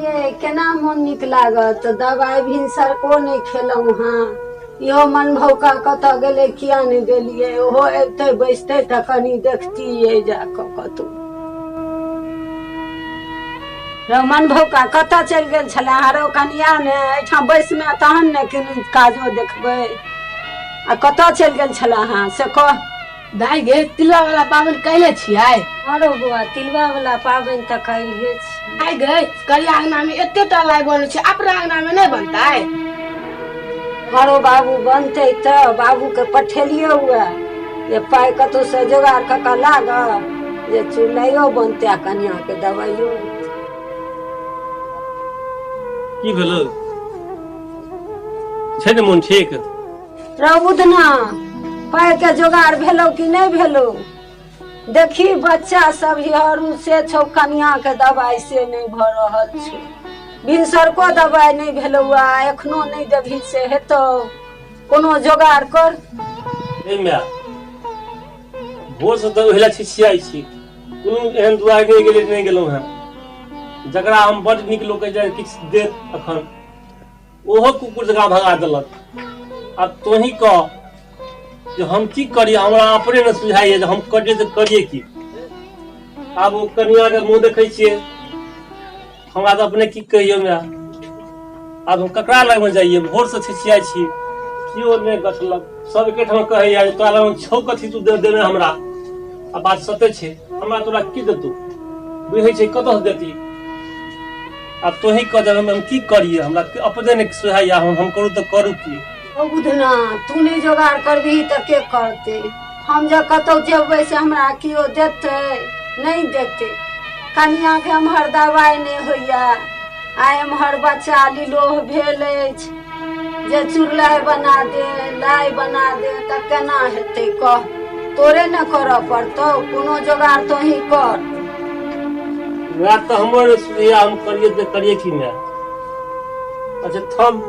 ये केना मोन नीक लागत? दबाइ भिनसरको नहि खेलहुँ हँ। इहो मन भौका कतऽ गेलै, किया नहि गेलियै? ओहो अबितै बैसतै तऽ कनि देखतियै जाकऽ कतौ। रौ मन भौका, कतऽ चलि गेल छलै? हरौ कनिया ने एहिठाम बैसमे तहन ने कोनो काजो देखबै। आ कतऽ चलि गेल छलै अहाँ से कह। दाइ गे, तिलवा वाला पाबनि कैले छियै? हँ रौ बौआ, तिलवा वाला पाबनि तऽ काल्हिए छी। दाइ गे, करिया अंगना में एते टा लाइ बनै छै, अपना अंगना में नहि बनतै? हँ रौ बाबू, बनतै तऽ बाबूके पठेलियै हुए जे पाइ कतहुसँ जोगाड़ कऽ कऽ लाग जे चुड़लाइयो बनतै आ कनियाके दबाइयो हेतै। की भेल छै ने मोन ठीक? रौ बुधना, पाइके जोगाड़ भेलौ कि नहि भेलौ? देखी बच्चा सब हरू से छौ, कनियाके दबाइ से नहि भऽ रहल छौ। भिनसरको दबाइ नहि भेलौ आ एखनो नहि देबही से हेतौ? कोनो जोगाड़ कर। ए माय, भोरसँ तऽ ओहिला छिछियाइ छी, कोनो एहन दुआरि नहि गेलै, नहि गेलहुँ हेँ जकरा हम बड्ड नीक लोक जे किछु देत अखन, ओहो कुकुर जकाँ भगा देलक। आब तोही कह जे हम की करी। हमरा अपने ने सुझाइए जे हम करियै तऽ करियै की। आब ओ कनियाके मुँह देखै छियै, हमरा तऽ अपने की कहियौ माय। आब हम ककरा लगमे जाइए? भोरसँ छिछियाइ छी, केओ नहि गछलक। सब एकेठाम कहैया जे तोरा लगमे छौ कथी, तू दे देने हमरा। आ बात सते छै, हमरा तोरा की देतौ? बुझै छै कतऽसँ देती। आब तोही कह जे हम की करियै। हमरा अपने नहि सुझाइया, हम करू तऽ करू की? ओ बुधना, तू नहि जोगाड़ करबिही तऽ के करतै? हम जे कतहु जेबै से हमरा केओ देतै? नहि देतै। कनियाके एम्हर दबाइ नहि होइए आ एम्हर बच्चा लीलोह भेल अछि जे चुड़लाइ बना दे, लाइ बना दे, तऽ केना हेतै कह? तोरे ने करऽ पड़तौ। कोनो जोगाड़ तोही कर। वएह तऽ हमर नहि सुझैया, हम करियै तऽ करियै की माय? अच्छा थम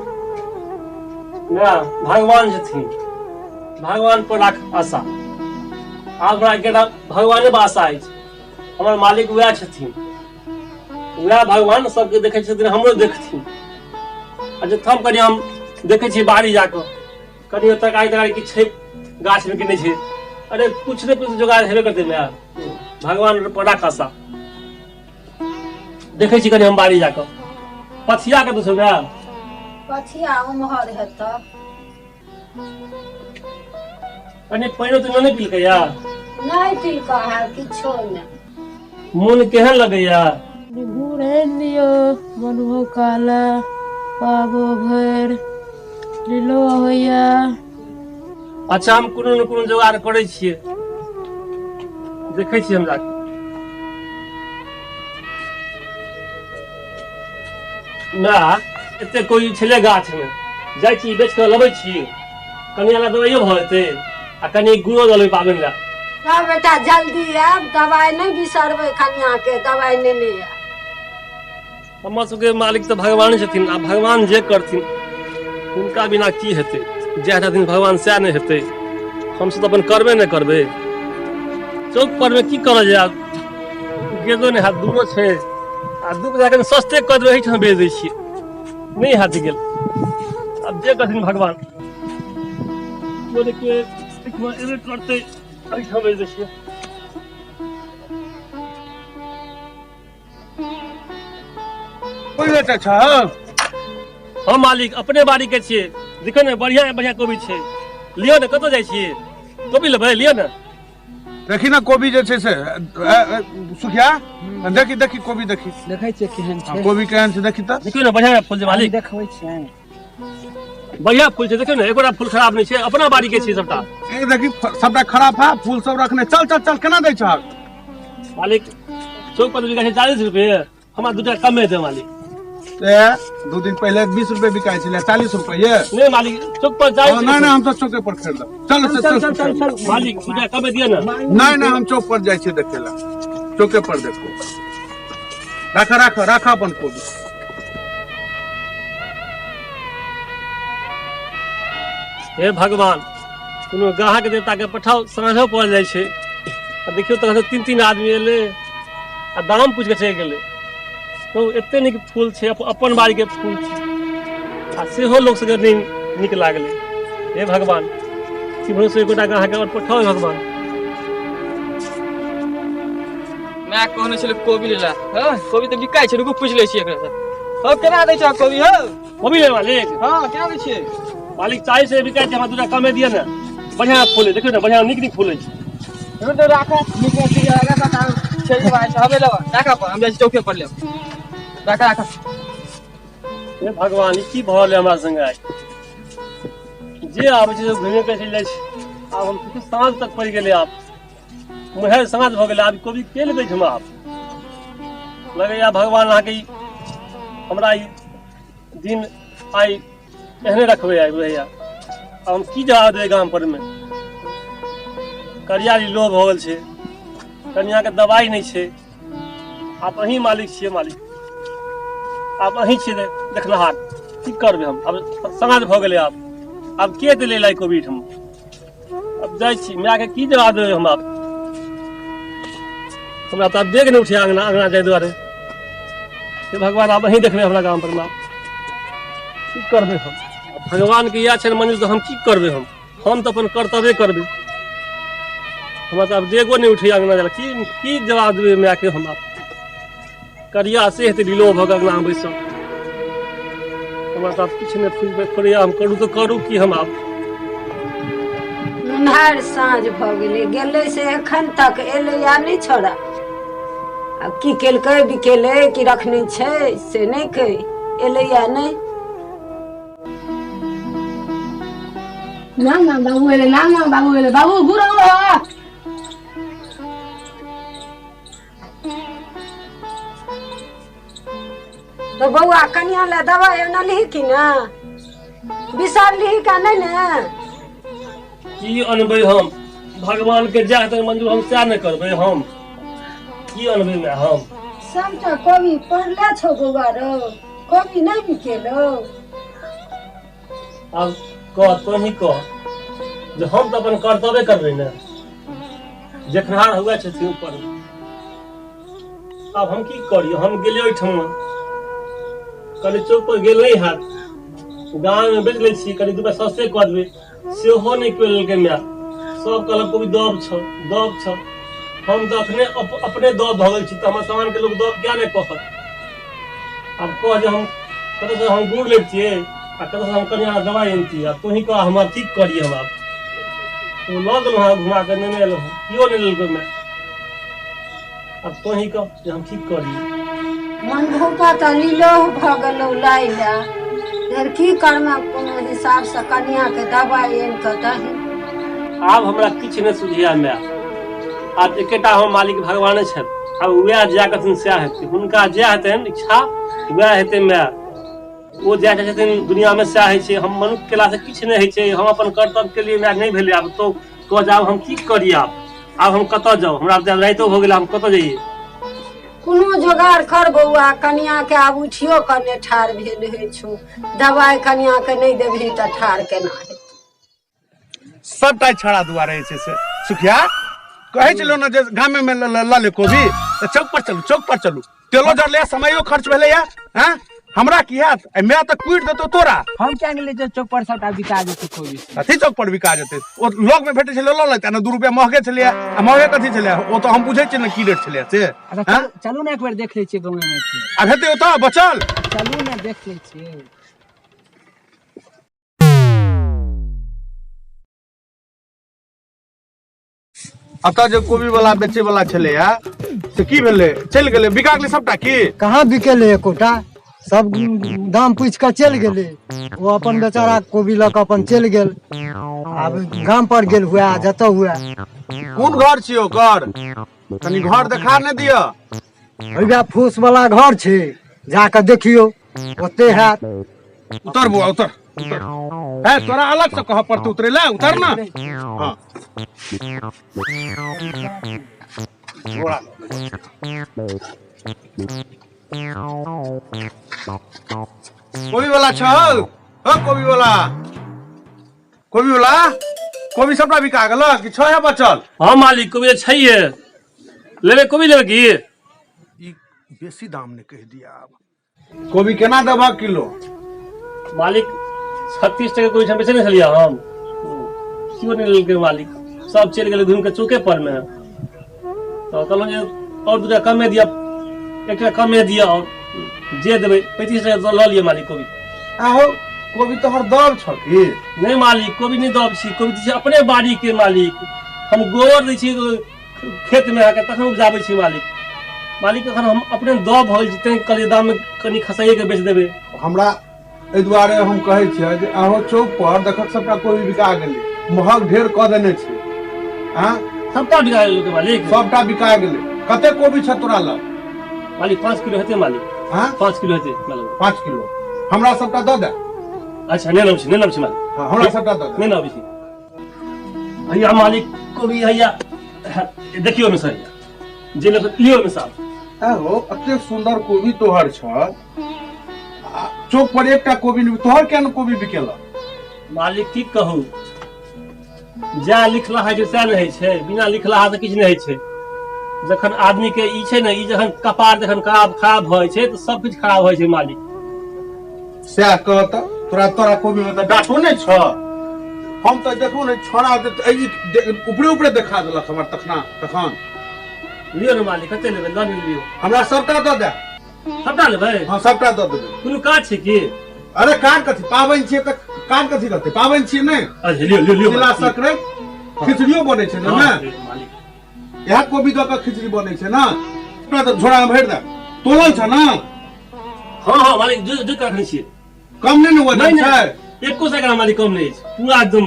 माय, भगवान छथिन, भगवान पर राख आशा। आब हमरा एकेटा भगवाने पर आशा अछि। हमर मालिक वएह छथिन, वएह भगवान सबके देखै छथिन, हमरो देखथिन। अच्छा थम, कनि हम देखै छियै बाड़ी जाकऽ, कनि तरकारी तरकारी किछु छै गाछमे कि नहि छै। अरे कुछ ने कुछ जोगाड़ हेबे करतै माय, भगवान पर राख आशा। देखै छी कनि हम बाड़ी जाकऽ। पथिया कतऽ छौ माय? पथिया उम्हर हेतऽ। कनि पानिओ तऽ नहि पिलकैया? नहि पिलका है किछो नहि। मोन केहन लगैया? गुड़ आनि दियौ मनबो काला पाबो भरि लीलो होइया। अच्छा, हम कोनो ने कोनो जोगाड़ करै छियै, देखै छियै हम जाके। माय, एते कोइ छलै गाछमे, जाइ छी बेच कऽ लबै छी, कनिया लए दबाइयो भऽ जेतै आ कनि गुड़ो दऽ लेबै पाबनि लए। जा बेटा, जल्दी आयब, दबाइ नहि बिसरबै, कनियाके दबाइ नेने आयब। हमर सबके मालिक तऽ भगवान छथिन, आ भगवान जे करथिन हुनका बिना की हेतै? जएह छथिन भगवान सएह नहि हेतै। हमसब तऽ अपन करबे नहि करबै। चौक पर मे की करल जाय? गेलो नहि हैत, दूरो छै आ दू पैसा कनि सस्ते कऽ देबै, एहिठाम बेच दै छियै, नहि हैत गेल। आब जे करथिन भगवान, केओ ने केओ एहिठमा एबे करतै, एहिठाम बेच दै छियै। कोई बेटा छ? हम मालिक, अपने बाड़ी के छियै। देखियौ ने, बढ़िया बढ़िया कोबी छै, लियौ ने। कतऽ जाइ छियै? कोबी लेबै? लियौ ने। देखी ने कोबी जे छै से सुखिया, देखी देखी कोबी देखी। देखै छियै केहन छै। कोबी केहन छै देखी तऽ। देखियौ ने, बढ़िया फूल छै मालिक। देखबै छियै। बढ़िया फूल छै, देखियौ ने, एकोटा फूल खराब नहि छै, अपना बाड़ी के छै सबटा। ए देखी, सबटा खराब है फूल सब रखने। चल चल चल, केना दै छहक? मालिक, चौक पर बिका छै 40 रुपए, हमरा 2 टाका कमे दे मालिक। ए, 2 दिन पहिले 20 रुपए बिकाइ छलै, 40 रुपए नहीं मालिक, चौक पर 40। नहीं नहीं, हम तो चौके पर खरीदब। चल चल चल चल चल मालिक, 2 टाका कमे दिअ ने। नहीं नहीं, हम चौक पर जाइ छियै देखे ला, चौके पर देखो। राख राख राख अपन कोबी। हे भगवान, कोनो ग्राहक देवता के पठाउ, साँझो पड़ जाइ छै आ देखियौ तखन तीन तीन आदमी एलै आ दाम पूछि कऽ चलि गेलै। कहू एते नीक फूल छै, अपन बाड़ीके फूल छै आ सेहो लोक सबके नहि नीक लागलै। हे भगवान, किम्हरो से एकोटा अहाँके आओर पठाउ भगवान। माय कहने छलै कोबी लेला। हँ, कोबी तऽ बिकाइ छै, रुकू पूछि लै छियै एकरा से। हौ, केना दै छह कोबी हौ? कोबी ले मालिक। हँ, केना दै छियै? मालिक 40 रुपये बिकाइ छै, हमरा दूटा कमे दिअ ने। बढ़िआँ फूल देखियौ ने, बढ़िआँ नीक नीक फूल अछि। रुकू तऽ राखऽ, नीक नीक चीज राखऽ, बताउ। छै जे भाइ, हमे लेबऽ, राखऽ अपन, हम जाइ छी चौके पर लेब। राखऽ राखऽ। हे भगवान, ई की भऽ गेलै हमरा संगे आइ? जे आबै छै से घुमे के चलि जाइ छै। आब हम किछु साँझ तक पड़ि गेलै, आब मुहे साँझ भऽ गेलै, आब कोबी के लेबै हम? आब लगैया भगवान अहाँके ई हमरा ई दिन आइ एहने रखबै आइ बुझैया। आब हम की जवाब देबै गाम पर मे? करिया लो भऽ गेल छै, कनियाके दवाइ नहि छै। आब अहीं मालिक छियै मालिक, आब अहीं छियै देखनिहार। की करबै हम? आब साँझ भऽ गेलै, आब आब के देलै लाइ कोबी हम? अब जाइ छी, मायके की जवाब देबै हम? आब हमरा तऽ आब देख नहि उठे अङ्गना अङ्गना जाय दुआरे। हे भगवान, आब अहीं देखबै हमरा गाम पर मे। आब की करबै हम? भगवानके इएह छनि मंजूर तऽ हम की करबै? हम तऽ अपन कर्तव्य करबै। हमरा तऽ आब डेगो नहि उठैया अङ्गना जाय। की की जवाब देबै मायके हम? आब करिया से हेतै ढिलो भऽ कऽ अङ्गनामे बैसल। हमरा तऽ आब किछु नहि फुजबै फुरैया, हम करू तऽ करू की हम आब? मुन्हार साँझ भऽ गेलै, गेलै से एखन तक एलै या नहि छोड़ा। आब की केलकै, बिकेलै कि रखने छै से नहि कहि, एलै या नहि। ना ना बाबू एलै, ना ना बाबू एलै। बाबू गुरु। तो बौआ, कनिया लए दवाइ अनलही कि ने? बिसरलिही का नहि ने? की अनबै हम? भगवान के जै हेतै मंजूर, हम सएह ने करबै। हम की अनबै माय हम? सबटा कोबी पड़ले छौ बौआ रौ, कोबी नहि बिकेलौ? आब कह, तोही कह जे हम तऽ अपन कर्तव्य करबै ने, देखनिहार हुए छथिन ऊपर। आब हम की करी? हम गेलियै ओहिठमा, कनि चौक पर गेल नहि हैत, गाँवमे बेच लै छी, कनि 2 रुपया सस्ते कऽ देबै, सेहो नहि केओ लेलकै माय। सब कहलक कोबी दब छौ, दब छौ। हम तऽ अखने अपने दब भऽ गेल छी, तऽ हमर सामानके लोक दब किया नहि कहत? आब कह जे हम कतऽसँ हम गुड़ लैतियै आ कतऽसँ हम कनिया दवाइ अनतियै? आब तोही कह, हम आब की करियै? हम आब ओ लऽ गेलहुँ हँ, घुमा कऽ नेने एलहुँ हँ, केओ नहि लेलकै माय। आब तोही कह जे हम की करियै? मन भौका तऽ लीलोह भऽ गेलौ लाइ लए। फेर की करमे? कोनो हिसाबसँ कनियाके दवाइ आनि कऽ दही। आब हमरा किछु नहि सुझिया माय। आब एकेटा हम मालिक भगवाने छथि, आब वएह जाय कहथिन सएह हेतै। हुनका जएह हेतनि इच्छा वएह हेतै माय। ओ जएह चाहै छथिन दुनियामे सएह होइ छै। हम मनुष्य केलासँ किछु नहि होइ छै। हम अपन कर्तव्य के लिए माय, नहि भेलै। आब तो तो जाब हम की करी? आब आब हम कतऽ जाउ? हमरा आब रातिओ भऽ गेल, हम कतऽ जइयै? कोनो जोगाड़ कर बौआ कनियाके, आब उठियो कऽ ने ठाढ़ भेल होइ छौ। दवाइ कनियाके नहि देबही तऽ ठाढ़ केना हेतै? सबटा छड़ा दुआरे जे छै से सुखिया कहै छलहुँ ने जे गामे मे लऽ ले कोबी, तऽ चौक पर चलू, चौक पर चलू। तेलो जरलै, समयो खर्च भेलैया। हँ, हमरा की हैत? एहि माय तऽ कुटि देतौ तोरा। हम किया गेलै जे चौक पर सबटा बिका जेतै कोबी से? कथी चौक पर बिका जेतै? ओ लग मे भेटै छलै, लऽ लेतै ने। 2 रुपया महगे छलैया आ महगे कथी छलैया, ओ तऽ हम बुझै छियै ने की रेट छलैया से। अच्छा। हँ? चलू, चलू ने, एक बेर देख लै छियै गाँवे मे फेर। आब हेतै ओतऽ बचल? चलू ने, देख लै छियै। एतऽ जे कोबी वाला बेचे वाला छलैया से की भेलै? चलि गेलै, बिका गेलै सबटा की? कहाँ बिकेलै एकोटा? सब दाम पूछि कऽ चलि गेलै। ओ अपन बेचारा कोबी लऽ कऽ अपन चलि गेल। आब गाम पर गेल हुए आ जतऽ हुए। कोन घर छियै ओकर? कनि घर देखा नहि दिअ। ओहिया फूस वाला घर छै, जा कऽ देखियौ, ओते हैत। उतर बौआ, उतर उतर। है तोरा अलग से कहऽ पड़तै उतरे ले? उतर ना। हाँ, झोरा। कोबी वाला छल हो? कोबी वाला, कोबी वाला, कोबी सबटा बिका गेल कि छह है बचल? हाँ मालिक, कोबी तऽ छैहे। लेबै कोबी? लेबै की? ई बेसी दाम नहि कहि दिया। आब कोबी केना देबह किलो? मालिक 36 टके कोबी बेचने नहि छलियै हम, केओ नहि लेलकै मालिक, सब चलि गेलै घुमि के चौके पर मे। तऽ कहलहुँ जे आओर 2 टाका कमे दिअ, 1 टाका कमे दिअ, आओर जे देबै 35 टका लऽ लिअ मालिक कोबी। आहो कोबी तोहर दब छौ की? नहि मालिक, कोबी नहि दब छी, कोबी तऽ छै अपने बाड़ी के मालिक। हम गोबर दै छी खेतमे अहाँके, तखन उपजाबै छी मालिक। मालिक एखन हम अपने दब भऽ गेल छी, तैं कहलियै दाममे कनि खसाइएके बेच देबै। हमरा एहि दुआरे हम कहै छियै जे अहाँ चौक पर देखक सबटा कोबी बिका गेलै, महग ढेर कऽ देने छै। आँ सबटा बिका गेलै मालिक? सबटा बिका गेलै। कते कोबी छै तोरा लग? मालिक 5 किलो हेतै मालिक। आँ 5 किलो हेतै मालिक। 5 किलो हमरा सबटा दऽ दे। अच्छा नहि नबै छी, नहि नबै छी मालिक। हँ हमरा सबटा दऽ दे। नहि नबै छी हैया मालिक कोबी हैया देखियौ ने सर, जे लियौ ने साहब। आहो एते सुन्दर कोबी तोहर छ, चौक पर एकटा कोबी नहि, तोहर किया ने कोबी बिकेलक? मालिक की कहू, जएह लिखला होइ छै सएह ने होइ छै, बिना लिखला तऽ किछु नहि होइ छै। जखन आदमी के ई छै ने, ई जखन कपार जखन खराब खराब भऽ जाइ छै तऽ सब किछु खराब होइ छै मालिक। सएह कह तऽ तोरा तोरा कोबी मे तऽ डाँटो नहि छ। हम तऽ देखू ने छोड़ा ऊपरे ऊपरे देखा देलक हमर तखना तखन। लियौ ने मालिक, कते लेबै लऽ लियौ। हमरा सबटा दऽ दे। सबटा लेबै? हँ सबटा दऽ देबै। कोनो काज छै की? अरे काज कथी, पाबनि छियै तऽ काज कथी रहतै, पाबनि छियै नहि। अच्छा लियौ लियौ लियौ। तिला संक्रांति खिचड़ियो बनै छै ने? मालिक इएह कोबी दऽ कऽ खिचड़ी बनै छै ने। सबटा तऽ झोरा मे भरि दे। तोलल छ ने? हँ हँ मालिक, जो जो रखने छियै। कम नहि ने वजन छै? एको सौ ग्राम मालिक कम नहि अछि, पूरा एकदम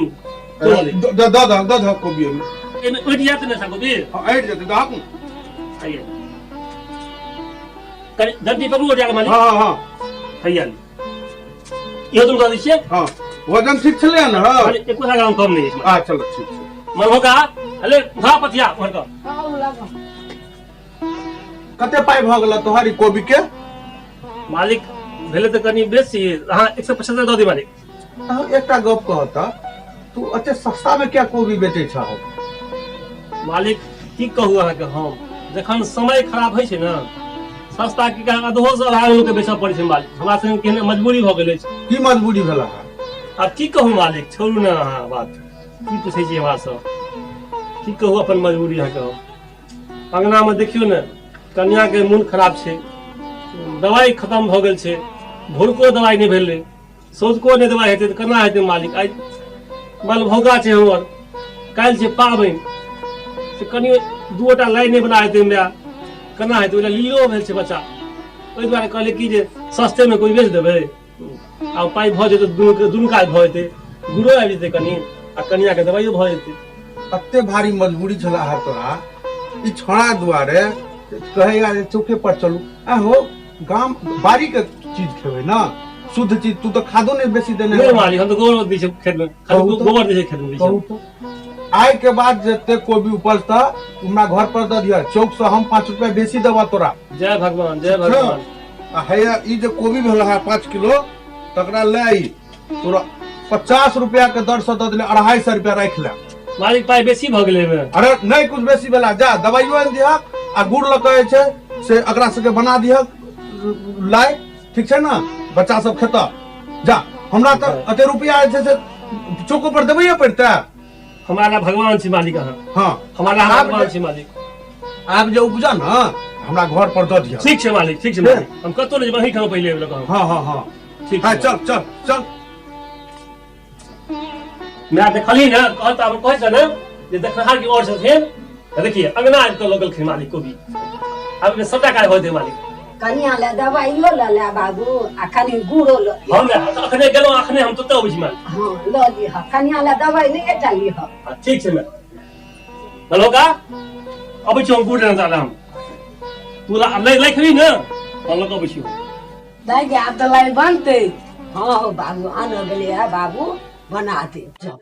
तोलल अछि। दऽ दऽ दऽ दऽ दऽ कोबी ओहिमे। एहिमे उठि जायत ने कोबी? हँ अटि जेतै, दहक ने। हैया कनि डंटी पकड़ू जाके मालिक। हँ हँ हँ हैया इहो तुम दऽ दै छियै। हँ वजन ठीक छलै ने? हँ मालिक एको सौ ग्राम कम नहि अछि। आ चलो ठीक छै। मनभोगा हले उठा पथिया उम्हर का। कते पाइ भऽ गेल तोहर ई कोबी के? मालिक भेलै तऽ कनि बेसी, अहाँ 175 दऽ दी मालिक। अहाँ एकटा गप कह तऽ, तू एते सस्ता मे किया कोबी बेचै छह? मालिक की कहू अहाँके हम, जखन समय खराब होइ छै ने, सस्ता की कहे अधो से आधा लोकके बेचऽ पड़ै छै मालिक। हमरा संगे केहन मजबूरी भऽ गेल अछि। की मजबूरी भेल है? आब की कहू मालिक, छोड़ू ने अहाँ बात, की पूछै छी हमरासँ, की कहू अपन मजबूरी अहाँके हम। अङ्गनामे देखियौ ने कन्याके मोन खराब छै, दवाइ खतम भऽ गेल छै, भोरको दवाइ नहि भेलै, सौझको नहि दवाइ हेतै तऽ केना हेतै मालिक? आइ मलभोगा छै हमर, काल्हि छै पाबनि, से कनि दूटा लाइ नहि बना हेतै माय, केना हेतै? ओहि लए लीलो भेल छै बच्चा, ओहि दुआरे कहलियै कि जे सस्तेमे कोइ बेच देबै, आ पाइ भऽ जेतै दुनू दुनू काज भऽ जेतै, गुड़ो आबि जेतै कनि आ कनियाके दवाइयो भऽ जेतै। कते भारी मजबूरी छला है तोरा ई छोड़ा दुआरे कहैया जे चौके पर चलू। आहो गाम बाड़ी के चीज खेबै ना, शुद्ध चीज। तू तऽ खादो नहि बेसी देने नहि मालिक, हम तऽ गोबर दै छियै खेत मे, खाली गोबर दै छियै खेत मे दै छियै। आइ के बाद जते कोबी उपजता हमरा घर पर दऽ दिअ, चौक से हम 5 रुपया बेसी देबऽ तोरा। जय भगवान, जय भगवान। आ हैया ई जे कोबी भेल है 5 किलो, तकरा ले आई तोरा 50 रुपया के दर से दऽ देले, 250 रुपया राखि ले। मालिक पाइ बेसी भऽ गेलै एहिमे। अरे नहि कुछ बेसी भेला, जा दवाइयो आनि दिहक आ गुड़ लऽ कऽ जे छै से एकरा सबके बना दिहक लाइ, ठीक छै ने? बच्चा सब खेतऽ। जा हमरा तऽ एते रुपया जे छै से चौको पर देबैये पड़तै। हमरा ला भगवान छी मालिक अहाँ। हाँ हमरा ला भगवान छी मालिक। आब जे उपजा ने हमरा घर पर दऽ दिअ। ठीक छै मालिक, ठीक छै मालिक, हम कतौ नहि जेबै, अहीं ठाम पहिले आबि लऽ। हाँ हाँ हाँ ठीक। हाँ चल चल चल। मैं देखली ने कहत आब कहै छै ने जे देखनिहार के और छथिन, तऽ देखिए अंगना आबि कऽ लगलखिन मालिक कोबी। आब सबटा काज होते मालिक। कनिया ले दवाइयो लऽ ले बाबू आ कनि गुड़ो लऽ हम अखने गेलहुँ, अखने हम तुरते अबै छी मालिक। हँ लऽ लिह, कनिया ले दवाइ नहि एकटा लिह। हाँ ठीक छै। मैं हेलो का अबै छी हम गुड़ लेने ताले, हम तू लै खेबही ने, हम लऽ कऽ अबै छी। दाइ गे आब तऽ लाइ बनतै। हँ हौ बाबू, आनऽ गेलै है बाबू, बना दे जाओ।